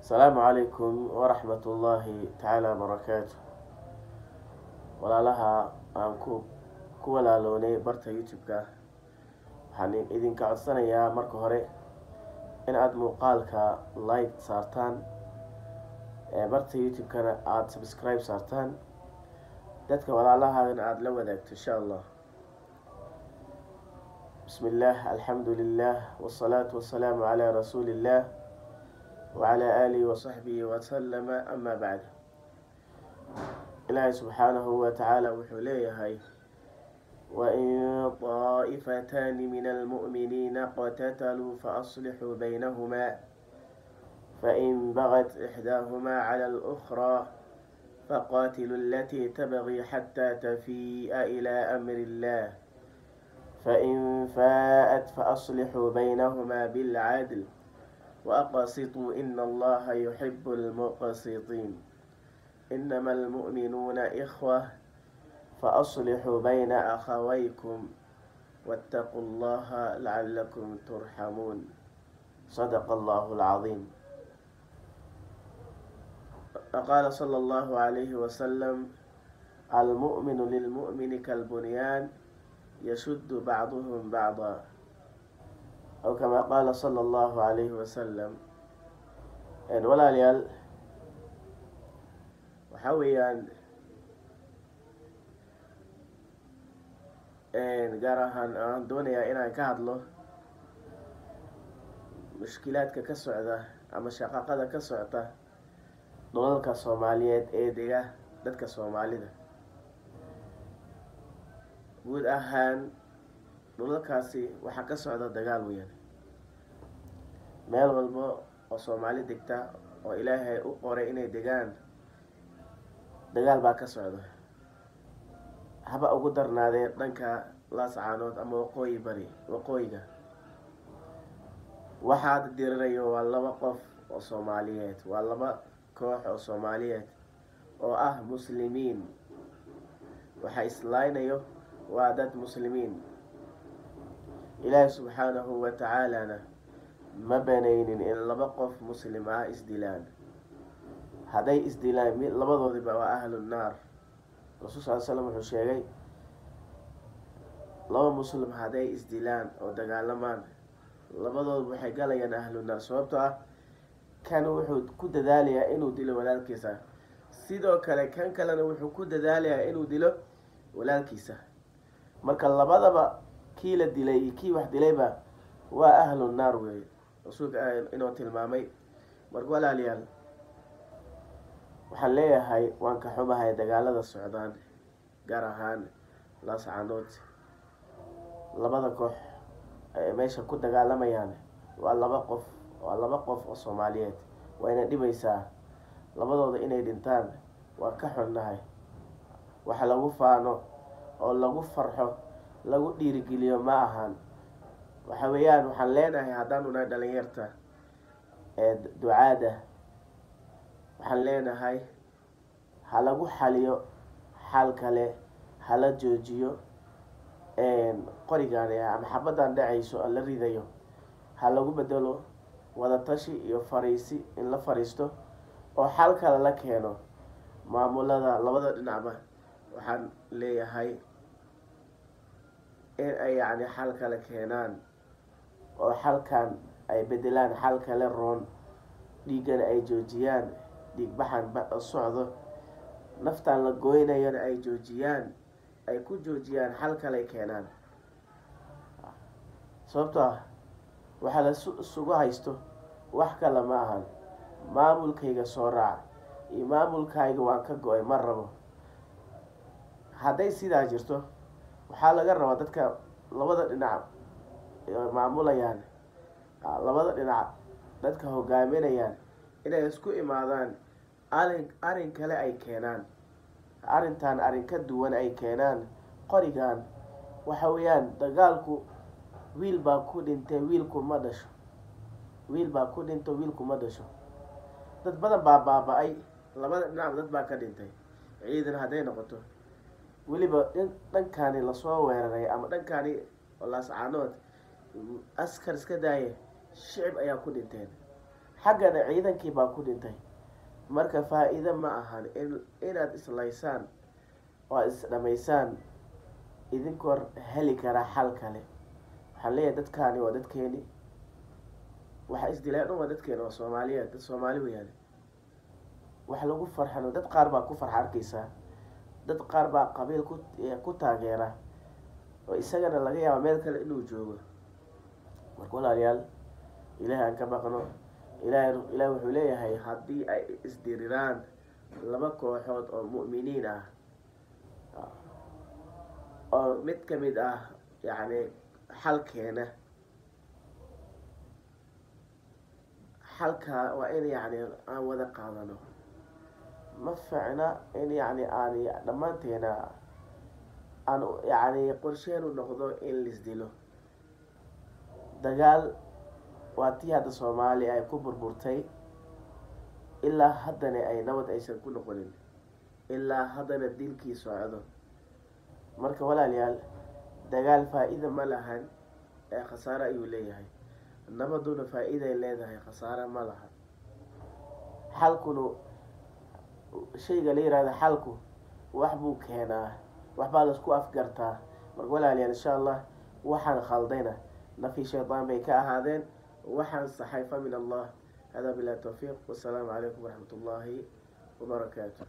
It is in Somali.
Asalaamu calaykum waraxmat ullaahi tacaala wabarakaatu. Walaalaha aan ku walaaloonay barta YouTube-ka, waxaan idinka codsanayaa marka hore in aada muuqaalka like saartaan, barta YouTube-kana aada subscribe saartaan, dadka walaalahaagana aada la wadaagto, insha Allah. Bismi illaah, alxamdu lilah, wasalaatu wasalaamu calaa rasuuli illah wacalaa aalihi wasaxbihi wasalama, ama bacd. Ilaahay subxaanahu wa tacaala wuxuu leeyahay: "Wain طaa'ifataani min almu'miniina qtataluu faaslixuu baynahumaa, fain bagat ixdaahumaa cala alأkhraa faqaatiluu alatii tabgii xataa tafii'a ilaa amri illah, fain faa'at faaslixuu baynahumaa bilcadl waaqsituu, ina allaha yuxibu almuqsitiin. Inama almu'minuuna ikhwa, faaslixuu bayna akhawaykum waataquu allaha lacalakum turxamuun." Sadaqa allahu alcadiim. Qaala sala allahu alayhi wasalam: "Almu'minu lilmu'mini kalbunyaan, yashuddu bacduhum bacda," aw kama qaala sala allahu alayhi wasalam. Walaalayaal, waxaa weeyaan gaar ahaan aan doonayaa inaan ka hadlo mushkilaadka ka socda ama shaqaqada ka socota dhulalka Soomaaliyeed ee dega dadka Soomaalida. Guud ahaan dhulalkaasi waxaa ka socda dagaal weyan. Meel walbo oo Soomaali degta oo Ilaahay u qoray inay degaan, dagaal baa ka socda. Haba ugu darnaadee dhanka Laascaanood ama waqooyi bari, waqooyiga. Waxaad dirirayo waa laba qof oo Soomaaliyeed, waa laba koox oo Soomaaliyeed oo ah Muslimiin. Waxa isleynayo waa dad Muslimiin. Ilaahay subxaanahu wa tacaalana ma banaynin in laba qof Muslim ah isdilaan. Hadday isdilaan, labadoodiba waa ahlu naar. Rasul sal slam wuxuu sheegay laba Muslim hadday isdilaan oo dagaalamaan, labadooda waxay galayaan ahlu naar, sababtoo ah kan wuxuu ku dadaalayaa inuu dilo walaalkiisa, sidoo kale kan kalena wuxuu ku dadaalayaa inuu dilo walaalkiisa. Marka labadaba, kii la dilay iyo kii wax dilayba, waa ahlu naar wey Rasuulka inuu tilmaamay. Marka walaalayaal, waxaan leeyahay waan ka xumahay dagaalada socdaan, gaar ahaan Laascaanood. Labada koox ee meesha ku dagaalamayaan waa laba qof, waa laba qof oo Soomaaliyeed. Wayna dhibaysaa labadooda inay dhintaan, waa ka xunnahay. Waxa lagu faano oo lagu farxo, lagu dhiirigeliyo ma ahan. Waxa weeyaan, waxaan leenahay haddaanu nahay dhalinyarta ee ducaada, waxaan leenahay ha lagu xaliyo xal kale, hala joojiyo qorigan ama xabadan dhacayso la ridayo, ha lagu bedelo wadatashi iyo fariisi, in la fariisto oo xal kale la keeno. Maamulada labada dhinacba waxaan leeyahay in ay yacni xal kale keenaan oo xalkan ay bedelaan xal kale roon, dhiiggana ay joojiyaan, dhiig baxan socdo, naftan la goynayona ay joojiyaan, ay ku joojiyaan xal kale keenaan, sababto ah waxaa la isugu haysto wax kale ma ahan maamulkayga soo raac iyo maamulkayga waan ka go-ay, ma rabo. Hadday sidaa jirto, waxaa laga rabaa dadka labada dhinac maamulayaan, labada dhinac dadka hogaaminayaan, inay isku imaadaan, arrin kale ay keenaan, arrintan arrin ka duwan ay keenaan. Qorigan waxa weeyaan dagaalku wiil baa ku dhintay, wiilku ma dhasho. Wiil baa ku dhinto, wiilku ma dhasho. Dad badan baa baaba-ay, labada dhinac dad baa ka dhintay. Ciidan hadday noqoto, weliba dhankaani lasoo weeraray ama dhankaani Laascaanood, askar iska daaye, shicib ayaa ku dhinteen. Xaggana ciidankii baa ku dhintay. Marka faa-iido ma ahan in inaad islaysaan oo aad isdhamaysaan idinkoo heli karaa xal kale. Waxaan leeyahay dadkaani waa dadkeeni, waxa isdilaan dhan waa dadkeeni, waa Soomaaliyeed, dad Soomaali weyaan. Wax lagu farxano, dad qaar baa ku farxa arkeysaa, dad qaar baa qabiil ku taageera, oo isagana laga yaaba meel kale inuu joogo. Marka walaalayaal, Ilaahay aan ka baqno. Ilahay wuxuu leeyahay haddii ay isdiriraan laba kooxood oo mu'miniin ah, oo mid kamid ah yacni xalkeena, xalkaa waa in yacni aan wada qaadano. Ma fiicna in yacni aan dhammaanteena aan yacni qorsheenu noqdo in laisdilo. Dagaal waa tii hadda Soomaaliya ay ku burburtay, ilaa haddana ay nabad aysan ku noqonin, ilaa haddana dilkii socdo. Marka walaalayaal, dagaal faa-iida ma lahan ee khasaare ayuu leeyahay. Nabaduna faa-iiday leedahay, khasaare ma laha. Xalkunu, shayga la yihahdo xalku, wax buu keenaa, waxbaa laisku afgartaa. Marka walaalayaal, insha Allah waxaan khaldayna nafi shaydaan bay ka ahaadeen, waxaan saxay fa min Allah. Hada billahi tawfiiq, wassalaamu calaykum waraxmat ullaahi wabarakaatu.